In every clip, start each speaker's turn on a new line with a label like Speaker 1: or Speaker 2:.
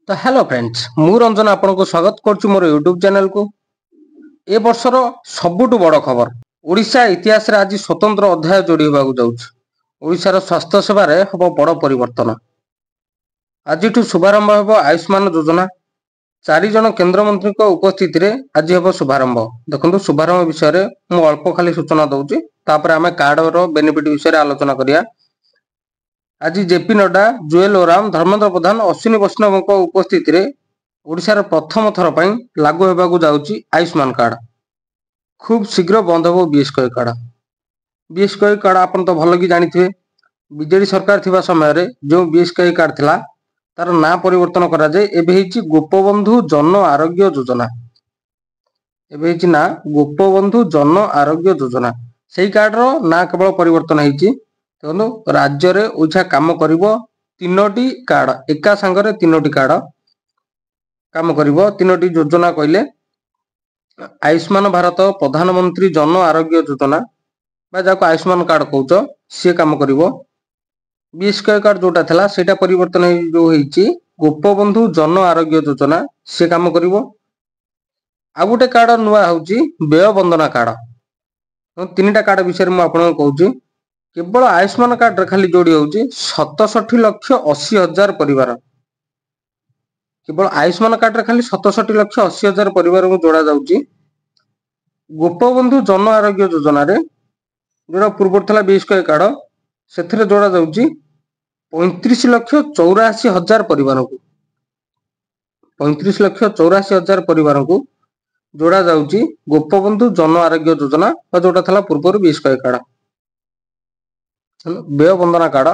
Speaker 1: ତ hello friends, ମୁଁ ରଞ୍ଜନ ଆପଣଙ୍କୁ ସ୍ୱାଗତ କରୁଛି ମୋର ୟୁଟ୍ୟୁବ୍ ଚ୍ୟାନେଲକୁ। ଏ ବର୍ଷର ସବୁଠୁ ବଡ଼ ଖବର, ଓଡ଼ିଶା ଇତିହାସରେ ଆଜି ସ୍ୱତନ୍ତ୍ର ଅଧ୍ୟାୟ ଯୋଡ଼ି ହେବାକୁ ଯାଉଛି। ଓଡ଼ିଶାର ସ୍ୱାସ୍ଥ୍ୟ ସେବାରେ ହେବ ବଡ଼ ପରିବର୍ତ୍ତନ। ଆଜିଠୁ ଶୁଭାରମ୍ଭ ହେବ ଆୟୁଷ୍ମାନ ଯୋଜନା। 4 ଜଣ କେନ୍ଦ୍ରମନ୍ତ୍ରୀଙ୍କ ଉପସ୍ଥିତିରେ ଆଜି ହେବ ଶୁଭାରମ୍ଭ। ଦେଖନ୍ତୁ, ଶୁଭାରମ୍ଭ ବିଷୟରେ ମୁଁ ଅଳ୍ପ ଖାଲି ସୂଚନା ଦଉଛି, ତାପରେ ଆମେ କାର୍ଡର ବେନିଫିଟ ବିଷୟରେ ଆଲୋଚନା କରିବା। ଆଜି ଜେପି ନଡ୍ଡା, ଜୁଏଲ ଓରାମ, ଧର୍ମେନ୍ଦ୍ର ପ୍ରଧାନ, ଅଶ୍ୱିନୀ ବୈଷ୍ଣବଙ୍କ ଉପସ୍ଥିତିରେ ଓଡ଼ିଶାର ପ୍ରଥମ ଥର ପାଇଁ ଲାଗୁ ହେବାକୁ ଯାଉଛି ଆୟୁଷ୍ମାନ କାର୍ଡ। ଖୁବ୍ ଶୀଘ୍ର ବନ୍ଦ ହେବ ବିଏସ୍କେୱାଇ କାର୍ଡ। ବିଏସ୍କେୱାଇ କାର୍ଡ ଆପଣ ତ ଭଲ କି ଜାଣିଥିବେ। ବିଜେଡି ସରକାର ଥିବା ସମୟରେ ଯେଉଁ ବିଏସ୍କେୱାଇ କାର୍ଡ ଥିଲା, ତାର ନାଁ ପରିବର୍ତ୍ତନ କରାଯାଇ ଏବେ ହେଇଛି ଗୋପବନ୍ଧୁ ଜନ ଆରୋଗ୍ୟ ଯୋଜନା। ଏବେ ହେଇଛି ନା ଗୋପବନ୍ଧୁ ଜନ ଆରୋଗ୍ୟ ଯୋଜନା। ସେଇ କାର୍ଡର ନାଁ କେବଳ ପରିବର୍ତ୍ତନ ହେଇଛି। ଦେଖନ୍ତୁ, ରାଜ୍ୟରେ ଓଇଛା କାମ କରିବ ତିନୋଟି କାର୍ଡ। ଏକା ସାଙ୍ଗରେ ତିନୋଟି କାର୍ଡ କାମ କରିବ। ତିନୋଟି ଯୋଜନା କହିଲେ ଆୟୁଷ୍ମାନ ଭାରତ ପ୍ରଧାନମନ୍ତ୍ରୀ ଜନ ଆରୋଗ୍ୟ ଯୋଜନା ବା ଯାହାକୁ ଆୟୁଷ୍ମାନ କାର୍ଡ କହୁଛ, ସିଏ କାମ କରିବ। ବିଏସ୍କେୱାଇ କାର୍ଡ ଯୋଉଟା ଥିଲା, ସେଇଟା ପରିବର୍ତ୍ତନ ହେଇ ଯୋଉ ହେଇଛି ଗୋପବନ୍ଧୁ ଜନ ଆରୋଗ୍ୟ ଯୋଜନା, ସିଏ କାମ କରିବ। ଆଉ ଗୋଟେ କାର୍ଡ ନୂଆ ହଉଛି ବ୍ୟୟ ବନ୍ଦନା କାର୍ଡ। ତିନିଟା କାର୍ଡ ବିଷୟରେ ମୁଁ ଆପଣଙ୍କୁ କହୁଛି। କେବଳ ଆୟୁଷ୍ମାନ କାର୍ଡରେ ଖାଲି ଯୋଡି ହଉଛି 67,80,000 ପରିବାର। କେବଳ ଆୟୁଷ୍ମାନ କାର୍ଡରେ ଖାଲି 67,80,000 ପରିବାରକୁ ଯୋଡା ଯାଉଛି। ଗୋପବନ୍ଧୁ ଜନ ଆରୋଗ୍ୟ ଯୋଜନାରେ, ଯୋଉଟା ପୂର୍ବରୁ ଥିଲା ବିଏସ୍କେୱାଇ କାର୍ଡ, ସେଥିରେ ଯୋଡା ଯାଉଛି 35,84,000 ପରିବାରକୁ। 35,84,000 ପରିବାରକୁ ଯୋଡା ଯାଉଛି ଗୋପବନ୍ଧୁ ଜନ ଆରୋଗ୍ୟ ଯୋଜନା ବା ଯୋଉଟା ଥିଲା ପୂର୍ବରୁ ବିଏସ୍କେୱାଇ କାର୍ଡ। ବ୍ୟୟ ବନ୍ଦନା କାର୍ଡ,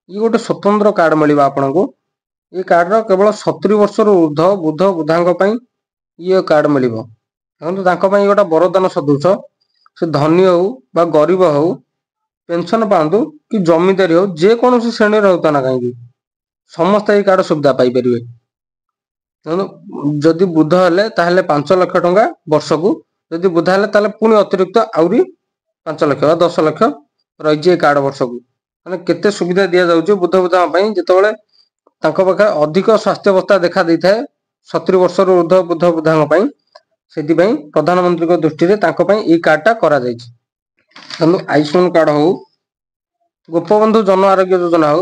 Speaker 1: ଇଏ ଗୋଟେ ସ୍ୱତନ୍ତ୍ର କାର୍ଡ ମିଳିବ ଆପଣଙ୍କୁ। ଏ କାର୍ଡର କେବଳ 70 ବର୍ଷରୁ ଉର୍ଦ୍ଧ୍ୱ ବୃଦ୍ଧ ବୃଦ୍ଧାଙ୍କ ପାଇଁ ଇଏ କାର୍ଡ ମିଳିବ। ଦେଖନ୍ତୁ, ତାଙ୍କ ପାଇଁ ଗୋଟେ ବରଦାନ ସଦୃଶ। ସେ ଧନୀ ହଉ ବା ଗରିବ ହଉ, ପେନସନ ପାଆନ୍ତୁ କି ଜମିଦାରୀ ହଉ, ଯେକୌଣସି ଶ୍ରେଣୀରେ ହଉ ନା କାହିଁକି, ସମସ୍ତେ ଏଇ କାର୍ଡ ସୁବିଧା ପାଇପାରିବେ। ଦେଖନ୍ତୁ, ଯଦି ବୃଦ୍ଧ ହେଲେ ତାହେଲେ 5 ଲକ୍ଷ ଟଙ୍କା ବର୍ଷକୁ, ଯଦି ବୃଦ୍ଧା ହେଲେ ତାହେଲେ ପୁଣି ଅତିରିକ୍ତ ଆହୁରି 5 ଲକ୍ଷ ବା 10 ଲକ୍ଷ ରହିଛି ଏ କାର୍ଡ ବର୍ଷକୁ। ମାନେ କେତେ ସୁବିଧା ଦିଆଯାଉଛି ବୃଦ୍ଧ ବୃଦ୍ଧାଙ୍କ ପାଇଁ, ଯେତେବେଳେ ତାଙ୍କ ପାଖରେ ଅଧିକ ସ୍ୱାସ୍ଥ୍ୟ ଅବସ୍ଥା ଦେଖା ଦେଇଥାଏ 70 ବର୍ଷରୁ ଉର୍ଦ୍ଧ୍ୱ ବୃଦ୍ଧ ବୃଦ୍ଧାଙ୍କ ପାଇଁ। ସେଥିପାଇଁ ପ୍ରଧାନମନ୍ତ୍ରୀଙ୍କ ଦୃଷ୍ଟିରେ ତାଙ୍କ ପାଇଁ ଏଇ କାର୍ଡଟା କରାଯାଇଛି। ଦେଖନ୍ତୁ, ଆୟୁଷ୍ମାନ କାର୍ଡ ହଉ, ଗୋପବନ୍ଧୁ ଜନ ଆରୋଗ୍ୟ ଯୋଜନା ହଉ,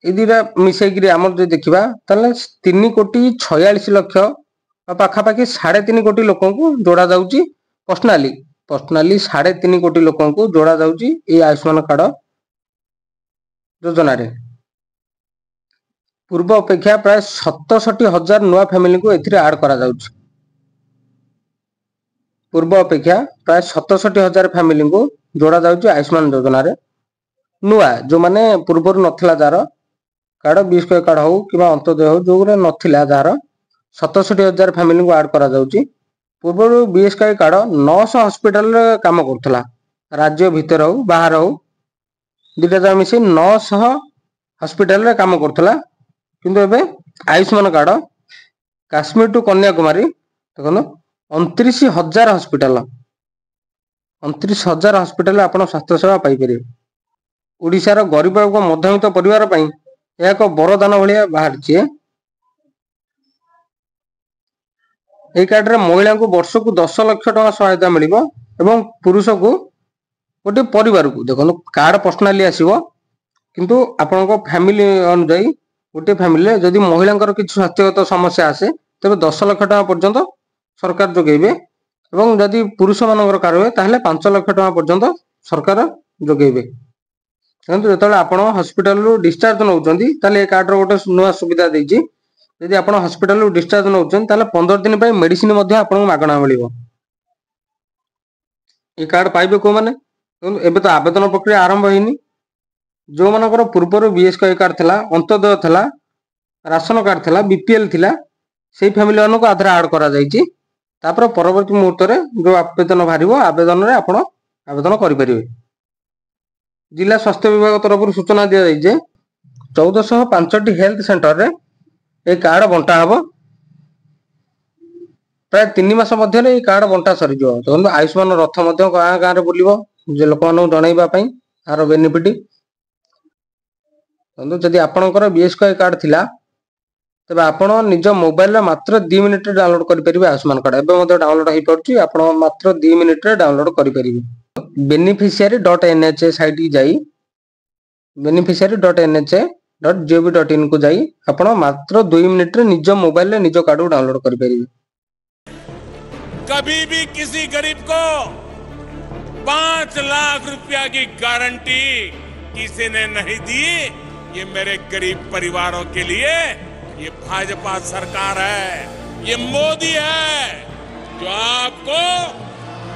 Speaker 1: ଏଇ ଦିଟା ମିଶେଇକିରି ଆମର ଯଦି ଦେଖିବା, ତାହେଲେ 3 କୋଟି 46 ଲକ୍ଷ ବା ପାଖାପାଖି 3.5 କୋଟି ଲୋକଙ୍କୁ ଯୋଡା ଯାଉଛି। ପର୍ସନାଲି ପର୍ସନାଲି 3.5 କୋଟି ଲୋକଙ୍କୁ ଯୋଡା ଯାଉଛି ଏଇ ଆୟୁଷ୍ମାନ କାର୍ଡ ଯୋଜନାରେ। ପୂର୍ବ ଅପେକ୍ଷା ପ୍ରାୟ 67,000 ନୂଆ ଫ୍ୟାମିଲିଙ୍କୁ ଏଥିରେ ଆଡ୍ କରାଯାଉଛି। ପୂର୍ବ ଅପେକ୍ଷା ପ୍ରାୟ 67,000 ଫ୍ୟାମିଲିଙ୍କୁ ଯୋଡା ଯାଉଛି ଆୟୁଷ୍ମାନ ଯୋଜନାରେ। ନୂଆ ଯୋଉମାନେ ପୂର୍ବରୁ ନଥିଲା ଯାହାର କାର୍ଡ, ବିଏସ୍କେୱାଇ କାର୍ଡ ହଉ କିମ୍ବା ଅନ୍ତ୍ୟୋଦୟ ହଉ, ଯୋଉଗୁଡ଼ା ନଥିଲା ଯାହାର, 67,000 ଫ୍ୟାମିଲିଙ୍କୁ ଆଡ୍ କରାଯାଉଛି। ପୂର୍ବରୁ ବିଏସ୍କେୱାଇ କାର୍ଡ 900 ହସ୍ପିଟାଲରେ କାମ କରୁଥିଲା। ରାଜ୍ୟ ଭିତରେ ହଉ, ବାହାରେ ହଉ, ଦୁଇଟା ଯାକ ମିଶି 900 ହସ୍ପିଟାଲରେ କାମ କରୁଥିଲା। କିନ୍ତୁ ଏବେ ଆୟୁଷ୍ମାନ କାର୍ଡ କାଶ୍ମୀର ଟୁ କନ୍ୟାକୁମାରୀ, ଦେଖନ୍ତୁ, 29,000 ହସ୍ପିଟାଲ, 29,000 ହସ୍ପିଟାଲରେ ଆପଣ ସ୍ୱାସ୍ଥ୍ୟ ସେବା ପାଇପାରିବେ। ଓଡ଼ିଶାର ଗରିବ ଏବଂ ମଧ୍ୟବିତ୍ତ ପରିବାର ପାଇଁ ଏହା ଏକ ବରଦାନ ଭଳିଆ ବାହାରିଛି। ଏହି କାର୍ଡରେ ମହିଳାଙ୍କୁ ବର୍ଷକୁ 10 ଲକ୍ଷ ଟଙ୍କା ସହାୟତା ମିଳିବ ଏବଂ ପୁରୁଷକୁ ଗୋଟିଏ ପରିବାରକୁ, ଦେଖନ୍ତୁ, କାର୍ଡ ପର୍ସନାଲି ଆସିବ, କିନ୍ତୁ ଆପଣଙ୍କ ଫ୍ୟାମିଲି ଅନୁଯାୟୀ ଗୋଟିଏ ଫ୍ୟାମିଲିରେ ଯଦି ମହିଳାଙ୍କର କିଛି ସ୍ୱାସ୍ଥ୍ୟଗତ ସମସ୍ୟା ଆସେ, ତେବେ 10 ଲକ୍ଷ ଟଙ୍କା ପର୍ଯ୍ୟନ୍ତ ସରକାର ଯୋଗେଇବେ ଏବଂ ଯଦି ପୁରୁଷମାନଙ୍କର କାର୍ଡ ହୁଏ, ତାହେଲେ 5 ଲକ୍ଷ ଟଙ୍କା ପର୍ଯ୍ୟନ୍ତ ସରକାର ଯୋଗେଇବେ। ଦେଖନ୍ତୁ, ଯେତେବେଳେ ଆପଣ ହସ୍ପିଟାଲରୁ ଡିସଚାର୍ଜ ନେଉଛନ୍ତି, ତାହେଲେ ଏ କାର୍ଡର ଗୋଟେ ନୂଆ ସୁବିଧା ଦେଇଛି। ଯଦି ଆପଣ ହସ୍ପିଟାଲରୁ ଡିସଚାର୍ଜ ନେଉଛନ୍ତି, ତାହେଲେ 15 ଦିନ ପାଇଁ ମେଡିସିନ ମଧ୍ୟ ଆପଣଙ୍କୁ ମାଗଣା ମିଳିବ। ଏ କାର୍ଡ ପାଇବେ କୋଉମାନେ? ଏବେ ତ ଆବେଦନ ପ୍ରକ୍ରିୟା ଆରମ୍ଭ ହେଇନି। ଯୋଉମାନଙ୍କର ପୂର୍ବରୁ ବିଏସ୍କେୱାଇ କାର୍ଡ ଥିଲା, ଅନ୍ତ୍ୟୋଦୟ ଥିଲା, ରାସନ କାର୍ଡ ଥିଲା, ବିପିଏଲ ଥିଲା, ସେଇ ଫ୍ୟାମିଲି ମାନଙ୍କୁ ଆଧାର ଆଡ୍ କରାଯାଇଛି। ତାପରେ ପରବର୍ତ୍ତୀ ମୁହୂର୍ତ୍ତରେ ଯୋଉ ଆବେଦନ ବାହାରିବ, ଆବେଦନରେ ଆପଣ ଆବେଦନ କରିପାରିବେ। ଜିଲ୍ଲା ସ୍ୱାସ୍ଥ୍ୟ ବିଭାଗ ତରଫରୁ ସୂଚନା ଦିଆଯାଇଛି ଯେ 1405ଟି ହେଲ୍ଥ ସେଣ୍ଟରରେ ଏଇ କାର୍ଡ ବଣ୍ଟା ହବ। ପ୍ରାୟ 3 ମାସ ମଧ୍ୟରେ ଏଇ କାର୍ଡ ବଣ୍ଟା ସରିଯିବ। ଦେଖନ୍ତୁ, ଆୟୁଷ୍ମାନ ରଥ ମଧ୍ୟ ଗାଁ ଗାଁରେ ବୁଲିବ ଯେ ଲୋକମାନଙ୍କୁ ଜଣେଇବା ପାଇଁ ଆର ବେନିଫିଟ। ଦେଖନ୍ତୁ, ଯଦି ଆପଣଙ୍କର ବିଏସ୍କେୱାଇ କାର୍ଡ ଥିଲା, ତେବେ ଆପଣ ନିଜ ମୋବାଇଲରେ ମାତ୍ର 2 ମିନିଟରେ ଡାଉନଲୋଡ କରିପାରିବେ ଆୟୁଷ୍ମାନ କାର୍ଡ। ଏବେ ମଧ୍ୟ ଡାଉନଲୋଡ ହେଇପାରୁଛି। ଆପଣ ମାତ୍ର 2 ମିନିଟରେ ଡାଉନଲୋଡ କରିପାରିବେ। beneficiary.nha site ଯାଇ, beneficiary.nha.gov.in କୁ ଯାଇ ଆପଣ ମାତ୍ର 2 ମିନିଟରେ ନିଜ ମୋବାଇଲରେ ନିଜ କାର୍ଡକୁ ଡାଉନଲୋଡ କରିପାରିବେ।
Speaker 2: कभी भी किसी गरीब को 5 लाख रुपया की गारंटी किसी ने नहीं दी। ये मेरे गरीब परिवारों के लिए ये भाजपा सरकार है, ये मोदी है, जो आपको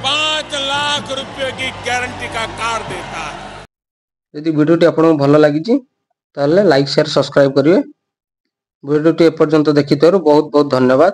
Speaker 2: 5 लाख रुपए की गारंटी का कार्ड देता है।
Speaker 1: ଯଦି ଭିଡ଼ିଓଟି ଆପଣଙ୍କୁ ଭଲ ଲାଗିଛି, ତାହେଲେ ଲାଇକ୍, ସେୟାର, ସବସ୍କ୍ରାଇବ କରିବେ। ଭିଡ଼ିଓଟି ଏପର୍ଯ୍ୟନ୍ତ ଦେଖିଥିବାରୁ ବହୁତ ବହୁତ ଧନ୍ୟବାଦ।